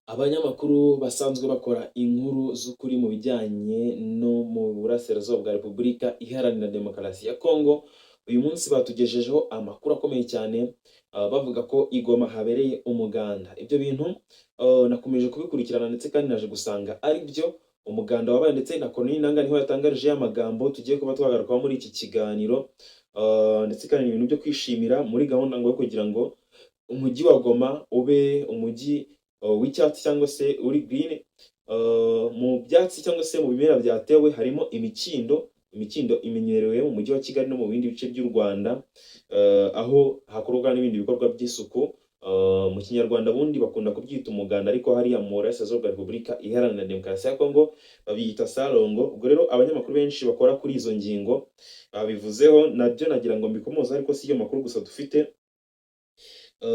Abanyamakuru basanzwe bakora inkuru z'ukuri mu bijyanye no mu burasirazuba bwa Repubulika Iharanira Demokarasi ya Kongo, uyu munsi batugejejeho amakuru akomeye cyane, bavuga ko i Goma habereye umuganda. Ibyo bintu nakomeje kubikurikirana, ndetse kandi naje gusanga ari byo. Umuganda wabaye, ndetse na Corneille Nangaa niho yatangarije ya magambo tugiye kuba twagarukaho muri iki kiganiro, ndetse kandi ni ibintu byo kwishimira muri gahunda ngo yo kugira ngo umujyi wa Goma ube umujyi w'icyatsi cyangwa se uri green. Mu byatsi cyangwa se mu bimera byatewe harimo imikindo. Imikindo imenyerewe mu mujyi wa Kigali no mu bindi bice by'u Rwanda, aho hakorwa n'ibindi bikorwa by'isuku. Mu Kinyarwanda bundi bakunda kubyita umuganda, ariko hariya mu burasirazuba bwa Repubulika Iharanira Demokarasi ya Kongo babyita salongo. Ubwo rero abanyamakuru benshi bakora kuri izo ngingo babivuzeho, nabyo nagira ngo mbikomoze, ariko si yo makuru gusa dufite.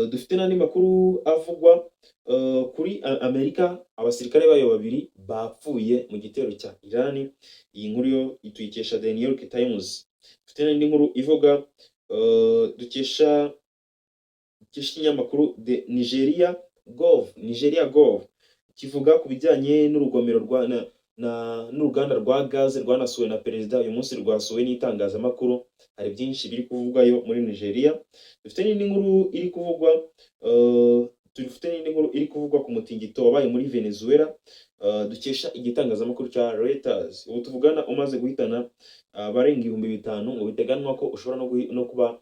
Dufite n'andi makuru avugwa kuri Amerika, abasirikare bayo babiri bapfuye mu gitero cya Irani. Iyi nkuru yo tuyikesha The New York Times. Dufite n'indi nkuru ivuga dukesha ikinyamakuru The Nigeria Gov, Nigeria Gov, kivuga ku bijyanye n'urugomero rwa na n'uruganda rwa gaze rwanasuwe na perezida. Uyu munsi rwasuwe n'itangazamakuru, hari byinshi biri kuvugwayo muri Nigeria. Dufite n'indi nkuru iri kuvugwa ku mutingito wabaye muri Venezuela, dukesha igitangazamakuru cya Reuters. Ubu tuvugana umaze guhitana abarenga 5000, ngo biteganwa ko ushobora no kuba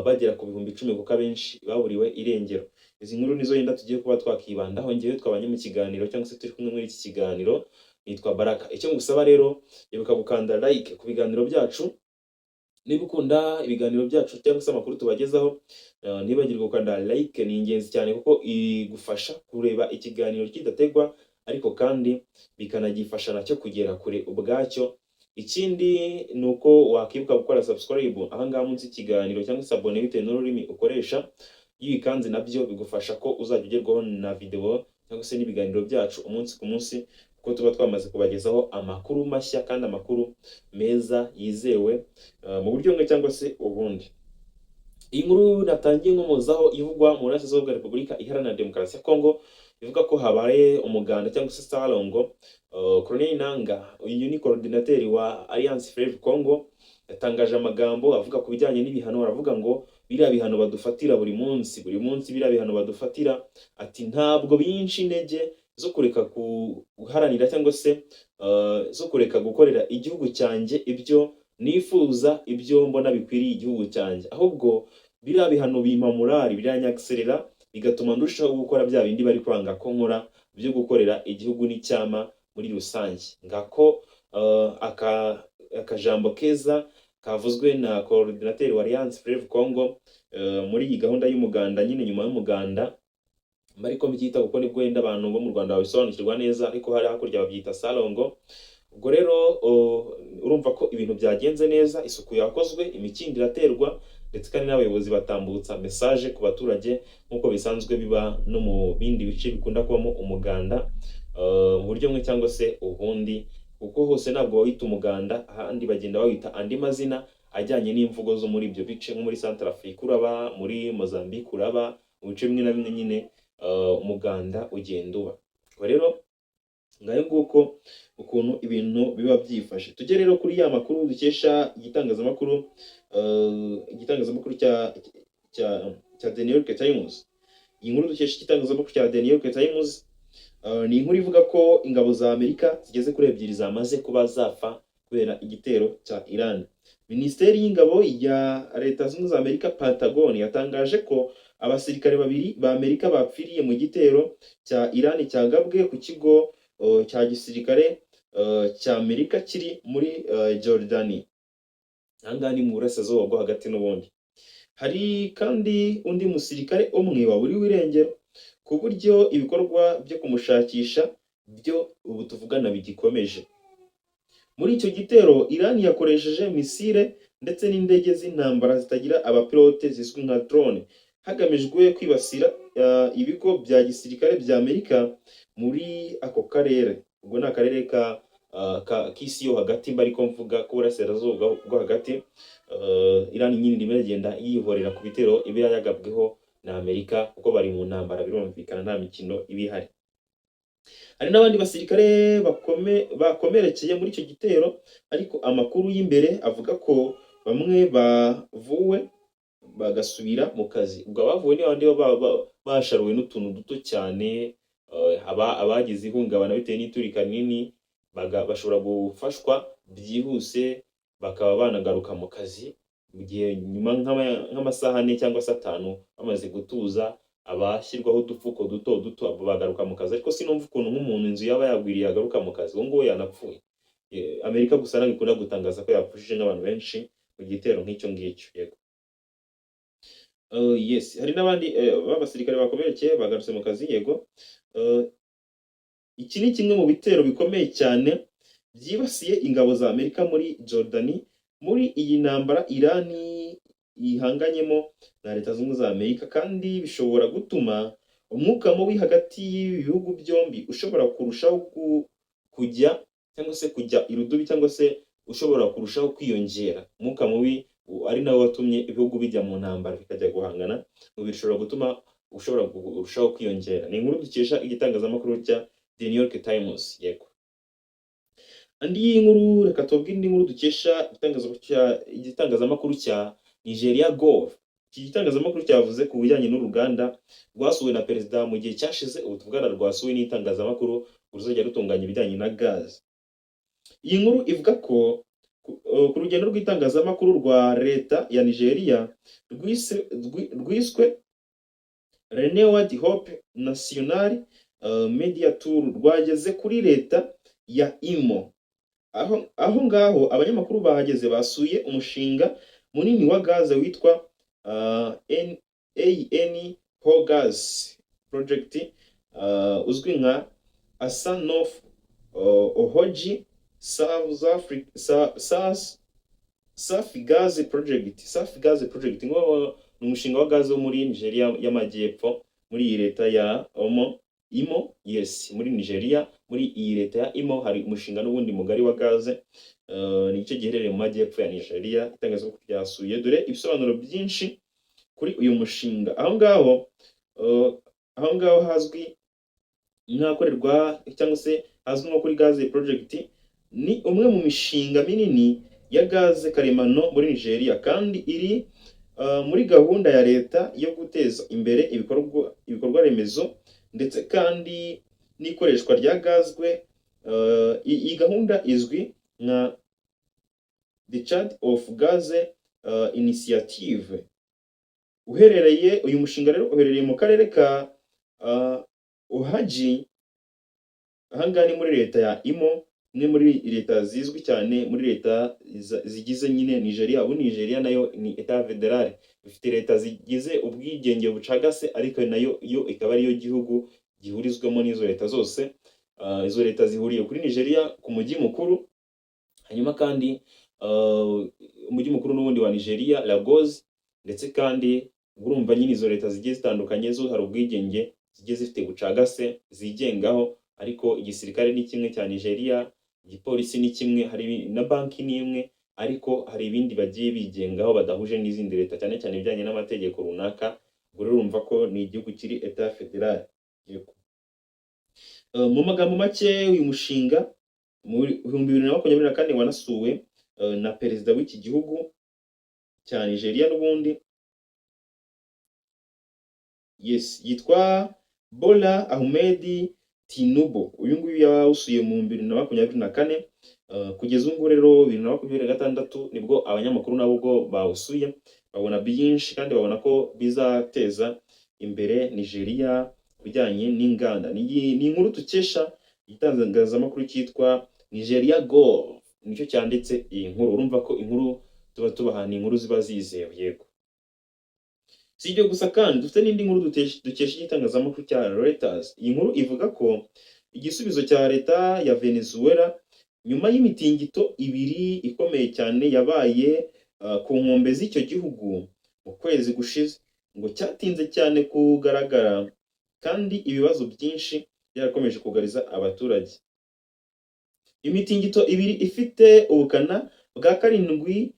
bagera ku 10,000, kuko abenshi baburiwe irengero. Izi nkuru nizo yenda tugiye kuba twakibandaho. Ngewe twabanye mu kiganiro cyangwa se turi kumwe muri iki kiganiro nitwa Baraka. Icyo ngusaba rero, ibuka gukanda like ku biganiro byacu niba ukunda ibiganiro byacu cyangwa se amakuru tubagezaho. Ntibagirwe gukanda like, ni ingenzi cyane kuko igufasha kureba ikiganiro kidategwa, ariko kandi bikanagifasha nacyo kugera kure ubwacyo. Ikindi ni uko wakibuka gukora subscribe ahangaha munsi y'ikiganiro, cyangwa se abonner bitewe n'ururimi ukoresha. Iyo uyikanze nabyo bigufasha ko uzajya ugerwaho na video cyangwa se n'ibiganiro byacu umunsi ku munsi, kuko tuba twamaze kubagezaho amakuru mashya kandi amakuru meza yizewe, mu buryo bumwe cyangwa se ubundi. Iyi nkuru natangiye nkomozaho ivugwa mu burasirazuba bwa Repubulika Iharanira Demokarasi ya Kongo, ivuga ko habaye umuganda cyangwa se salongo. Corneille Nangaa, uyu ni coordinateur wa Alliance Fleuve Congo, yatangaje amagambo avuga ku bijyanye n'ibihano. Aravuga ngo biriya bihano badufatira buri munsi buri munsi, biriya bihano badufatira, ati ntabwo binca intege zo kureka guharanira cyangwa se zo kureka gukorera igihugu cyanjye ibyo nifuza, ibyo mbona bikwiriye igihugu cyanjye. Ahubwo biriya bihano bimpa morale, biranyakiserera, bigatuma ndushaho gukora bya bindi bari kwanga ko nkora byo gukorera igihugu n'icyama muri rusange. Ngako aka akajambo keza kavuzwe na coordinateur wa Alliance Fleuve Congo muri iyi gahunda y'umuganda nyine, nyuma y'umuganda ariko mbyita, kuko nibwo wenda abantu bo mu Rwanda babisobanukirwa neza, ariko hari hakurya babyita salongo. Ubwo rero urumva ko ibintu byagenze neza, isuku yakozwe, imikindo iraterwa, ndetse kandi n'abayobozi batambutsa message ku baturage nk'uko bisanzwe biba no mu bindi bice bikunda kubamo umuganda, mu buryo bumwe cyangwa se ubundi, kuko hose ntabwo bawita umuganda, ahandi bagenda bawita andi mazina ajyanye n'imvugo zo muri ibyo bice. Nko muri Centrafrique uraba, muri Mozambique uraba, mu bice bimwe na bimwe nyine umuganda ugenda uba. Ubwo rero ngayo nguko ukuntu ibintu biba byifashe. Tujye rero kuri ya makuru dukesha igitangazamakuru cya The New York Times. Iyi nkuru dukesha igitangazamakuru cya The New York Times ni inkuru ivuga ko ingabo za Amerika zigeze kuri ebyiri zamaze kuba zapfa kubera igitero cya Iran. Minisiteri y'Ingabo ya Leta Zunze Ubumwe za Amerika, Pentagon, yatangaje ko abasirikare babiri ba Amerika bapfiriye mu gitero cya Iran cyagabwe ku kigo cya gisirikare cya Amerika kiri muri Jordani. Aha ngaha ni mu burasirazuba bwo hagati n'ubundi. Hari kandi undi musirikare umwe waburiwe irengero, ku buryo ibikorwa byo kumushakisha byo ubu tuvugana bigikomeje. Muri icyo gitero, Iran yakoresheje misile ndetse n'indege z'intambara zitagira abapilote zizwi nka drone, hagamijwe kwibasira ibigo bya gisirikare bya Amerika muri ako karere. Ubwo ni akarere ka k'isi yo hagati, mba ariko mvuga ko burasirazuba bwo hagati. Iran nyine irimo iragenda yihorera ku bitero iba yagabweho na Amerika, kuko bari mu ntambara, birumvikana nta mikino iba ihari. Hari n'abandi basirikare bakomerekeye muri icyo gitero, ariko amakuru y'imbere avuga ko bamwe bavuwe bagasubira mu kazi. Ubwo abavuwe ni babandi baba basharuwe n'utuntu duto cyane, abagize ihungabana bitewe n'iturika rinini bashobora gufashwa byihuse, bakaba banagaruka mu kazi mu gihe nyuma nk'amasaha 4 cyangwa se 5 bamaze gutuza, abashyirwaho udupfuko duto duto, abo bagaruka mu kazi. Ariko sinumva ukuntu nk'umuntu inzu yaba yagwiriye agaruka mu kazi, uwo nguwo yanapfuye. Amerika gusa ntabwo ikunda gutangaza ko yapfushije nk'abantu benshi mu gitero nk'icyo ngicyo, yego. Yes, hari n'abandi b'abasirikare bakomerekeye bagarutse mu kazi, yego. Iki ni kimwe mu bitero bikomeye cyane byibasiye ingabo za Amerika muri Jordani muri iyi ntambara Irani ihanganyemo na Leta Zunze Ubumwe za Amerika, kandi bishobora gutuma umwuka mubi hagati y'ibi bihugu byombi ushobora kurushaho kujya cyangwa se kujya irudubi, cyangwa se ushobora kurushaho kwiyongera. Umwuka mubi ari nawo watumye ibihugu bijya mu ntambara, bikajya guhangana, ngo bishobora gutuma ushobora kurushaho kwiyongera. Ni inkuru dukesha igitangazamakuru cya The New York Times, yego. Andi nkuru, reka tubabwire indi nkuru dukesha igitangazamakuru cya Nigeria Gov. Iki gitangazamakuru cyavuze ku bijyanye n'uruganda rwasuwe na perezida mu gihe cyashize, ubu tuvugana rwasuwe n'itangazamakuru, ruzajya rutunganya ibijyanye na gaz. Iyi nkuru ivuga ko ku rugendo rw'itangazamakuru rwa leta ya Nigeria rwiswe Renewed Hope National Media Tour rwageze kuri leta ya Imo. Aho ngaho abanyamakuru bahageze basuye umushinga munini wa gaze witwa AN Gas Project, uzwi nka Asa North Ohoji South Africa Safi Gas Project. Safi Gas Project ngo ni umushinga wa gaze wo muri Nigeria y'Amajyepfo, muri iyi leta ya Omo Imo, yes, muri Nigeria, muri iyi leta ya Imo hari umushinga n'ubundi mugari wa gaze, ni igice giherereye mu majyepfo ya Nigeria. Itangazamakuru ryasuye. Dore ibisobanuro byinshi kuri uyu mushinga. Aho ngaho hazwi nk'ahakorerwa cyangwa se hazwi nko kuri gaze project, ni umwe mu mishinga minini ya gaze karemano muri Nigeria, kandi iri muri gahunda ya leta yo guteza imbere ibikorwa remezo ndetse kandi n'ikoreshwa rya gazwe. Iyi gahunda izwi nka The Chart of Gas Initiative. Uherereye, uyu mushinga rero uherereye mu karere ka Ohaji. Ahangaha ni muri leta ya Imo, imwe muri leta zizwi cyane muri leta zigize nyine Nigeria. Ubu Nigeria nayo ni état fédéral, ifite leta zigize ubwigenge bucagase, ariko nayo yo ikaba ariyo gihugu gihurizwamo n'izo leta zose. Izo leta zihuriye kuri Nigeria ku mujyi mukuru. Hanyuma kandi umujyi mukuru n'ubundi wa Nigeria, Lagos, ndetse kandi urumva nyine izo leta zigiye zitandukanye zo hari ubwigenge zigiye zifite bucagase zigengaho, ariko igisirikare ni kimwe cya Nigeria, igipolisi ni kimwe, hari na banki ni imwe, ariko hari ibindi bagiye bigengaho badahuje n'izindi leta, cyane cyane ibijyanye n'amategeko runaka. Ubwo rero urumva ko ni igihugu kiri état fédéral. Yego. Mu magambo make, uyu mushinga mu 2024 wanasuwe na perezida w'iki gihugu cya Nigeria n'ubundi, yes, yitwa Bola Ahmed Tinubu. Uyu nguyu yawusuye mu 2024. Kugeza ubu ngubu rero, 2026, nibwo abanyamakuru nabo ubwo bawusuye, babona byinshi kandi babona ko bizateza imbere Nigeria ku bijyanye n'inganda. Ni inkuru dukesha igitangazamakuru cyitwa Nigeria Gov, nicyo cyanditse iyi nkuru. Urumva ko inkuru tuba tubaha ni inkuru ziba zizewe, yego. Si ibyo gusa kandi, dufite n'indi nkuru dukesha igitangazamakuru cya Reuters. Iyi nkuru ivuga ko igisubizo cya leta ya Venezuela nyuma y'imitingito ibiri ikomeye cyane yabaye ku nkombe z'icyo gihugu mu kwezi gushize ngo cyatinze cyane kugaragara, kandi ibibazo byinshi byarakomeje kugariza abaturage. Imitingito ibiri ifite ubukana bwa 7.2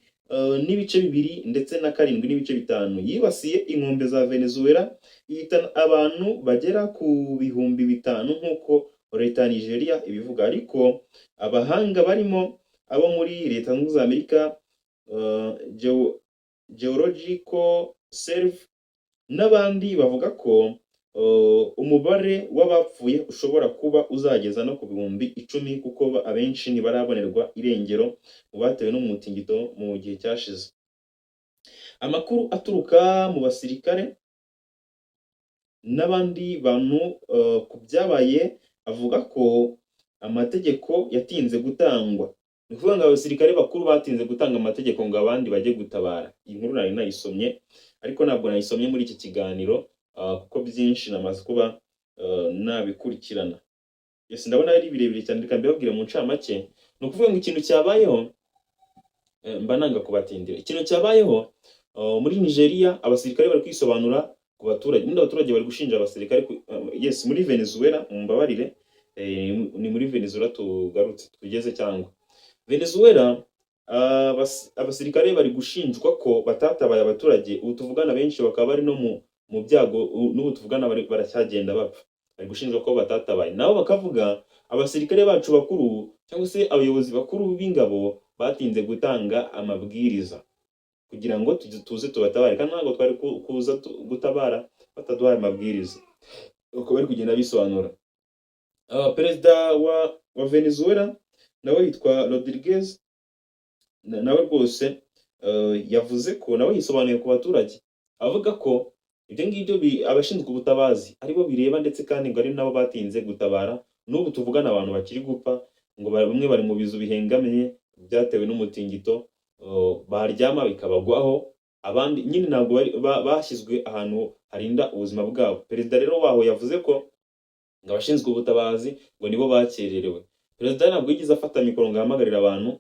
ndetse na 7.5 yibasiye inkombe za Venezuela, ihitana abantu bagera ku 5000 nk'uko Leta ya Nigeria ibivuga. Ariko abahanga barimo abo muri Leta Zunze Ubumwe za Amerika, Geological Survey n'abandi, bavuga ko umubare w'abapfuye ushobora kuba uzageza no ku 10,000, kuko abenshi ntibarabonerwa irengero mu batewe n'umutingito mu gihe cyashize. Amakuru aturuka mu basirikare n'abandi bantu ku byabaye avuga ko amategeko yatinze gutangwa. Ni ukuvuga ngo abasirikare bakuru batinze gutanga amategeko ngo abandi bajye gutabara. Iyi nkuru nari nayisomye, ariko ntabwo nayisomye muri iki kiganiro, kuko byinshi namaze kuba nabikurikirana. Yes, ndabona ari birebire cyane, reka mbibabwire mu ncamake. Ni ukuvuga ngo ikintu cyabayeho, mba nanga kubatindira. Ikintu cyabayeho muri Nigeria, abasirikare bari kwisobanura ku baturage, ubundi abaturage bari gushinja abasirikare yes, muri Venezuela, mumbabarire, ni muri Venezuela tugarutse tugeze, cyangwa Venezuela, abasirikare bari gushinjwa ko batatabaye abaturage. Ubu tuvugana benshi bakaba bari no mu byago, n'ubu tuvugana baracyagenda bapfa. Bari gushinjwa ko batatabaye, nabo bakavuga abasirikare bacu bakuru cyangwa se abayobozi bakuru b'ingabo batinze gutanga amabwiriza kugira ngo tuze tubatabare, kandi ntabwo twari kuza gutabara bataduhaye amabwiriza. Uko bari kugenda bisobanura. Perezida wa Venezuela nawe yitwa Rodriguez, nawe rwose yavuze ko nawe yisobanuye ku baturage, avuga ko ibyo ngibyo abashinzwe ubutabazi aribo bireba, ndetse kandi ngo ari nabo batinze gutabara. N'ubu tuvugana abantu bakiri gupfa, ngo bamwe bari mu bizu bihengamye byatewe n'umutingito, baryama bikabagwaho, abandi nyine ntabwo bashyizwe ahantu harinda ubuzima bwabo. Perezida rero waho yavuze ko ngo abashinzwe ubutabazi ngo nibo bakererewe. Perezida ntabwo yigeze afata mikoro ngo ahamagarire abantu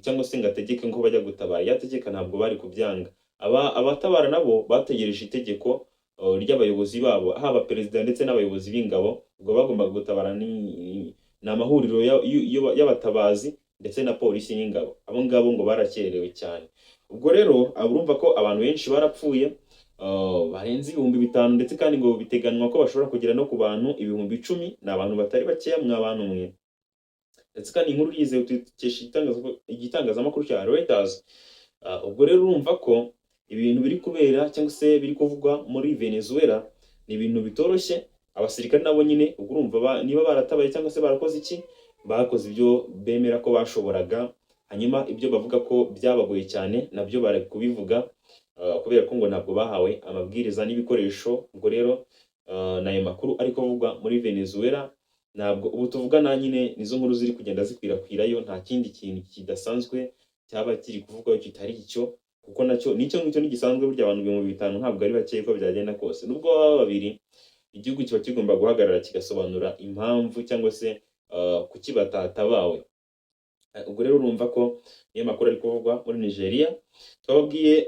cyangwa se ngo ategeke ngo bajya gutabara. Iyo ategeka ntabwo bari kubyanga. Abatabara nabo bategereje itegeko ry'abayobozi babo, haba perezida ndetse n'abayobozi b'ingabo. Ubwo bagombaga gutabara ni amahuriro y'abatabazi ndetse na polisi n'ingabo. Abo ngabo ngo barakererewe cyane. Ubwo rero urumva ko abantu benshi barapfuye, barenze 5000, ndetse kandi ngo biteganwa ko bashobora kugera no ku bantu 10,000. Ni abantu batari bakeya, mwa bantu mwe. Ndetse kandi inkuru yizewe tuyikesha igitangazamakuru cya Reuters. Ubwo rero urumva ko ibintu biri kubera cyangwa se biri kuvugwa muri Venezuela ni ibintu bitoroshye. Abasirikare nabo nyine ubwo urumva niba baratabaye cyangwa se barakoze iki, bakoze ibyo bemera ko bashoboraga. Hanyuma ibyo bavuga ko byabagoye cyane nabyo bari kubivuga, kubera ko ngo ntabwo bahawe amabwiriza n'ibikoresho. Ubwo rero n'ayo makuru ari kuvugwa muri Venezuela. Ntabwo ubu tuvugana nyine nizo nkuru ziri kugenda zikwirakwirayo, nta kindi kintu kidasanzwe cyaba kiri kuvugwaho kitari icyo, kuko nacyo nicyo ngicyo ntigisanzwe. Burya abantu 5000 ntabwo ari bake uko byagenda kose, nubwo baba babiri, igihugu kiba kigomba guhagarara kigasobanura impamvu cyangwa se kuki batatabawe. Ubwo rero urumva ko niyo makuru ari kuvugwa muri Nigeria. Twababwiye,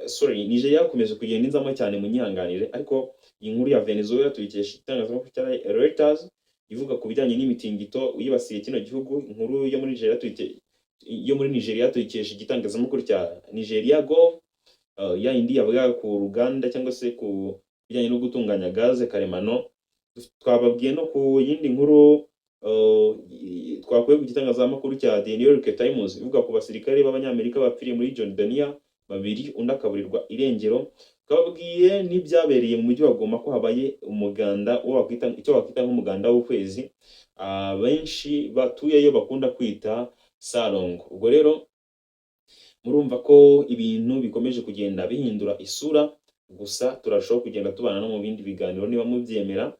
sorry, Nigeria yakomeje kugenda inzamo cyane, munyihanganire, ariko iyi nkuru ya Venezuela tuyikesha igitangazamakuru cya Reuters, ivuga ku bijyanye n'imitingito yibasiye kino gihugu. Inkuru yo muri Nigeria tuyikesha igitangazamakuru cya Nigeria Gov, ya indi yavugaga ku ruganda cyangwa se ku bijyanye no gutunganya gaze karemano. Twababwiye no ku yindi nkuru twakuye ku gitangazamakuru cya The New York Times, ivuga ku basirikare b'Abanyamerika bapfiriye muri Jordania babiri, undi akaburirwa irengero. Twababwiye n'ibyabereye mu mujyi wa Goma, ko habaye umuganda, uwo wakwita, icyo wakwita nk'umuganda w'ukwezi, benshi batuyeyo bakunda kwita Salongo. Ubwo rero murumva ko ibintu bikomeje kugenda bihindura isura. Gusa turarushaho kugenda tubana no mu bindi biganiro niba mubyemera,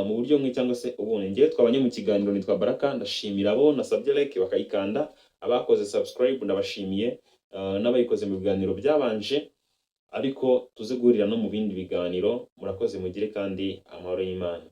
mu buryo bumwe cyangwa se ubundi. Ngewe twabanye mu kiganiro nitwa Baraka. Ndashimira abo nasabye like bakayikanda, abakoze subscribe ndabashimiye, n'abayikoze mu biganiro byabanje, ariko tuze guhurira no mu bindi biganiro. Murakoze, mugire kandi amahoro y'Imana.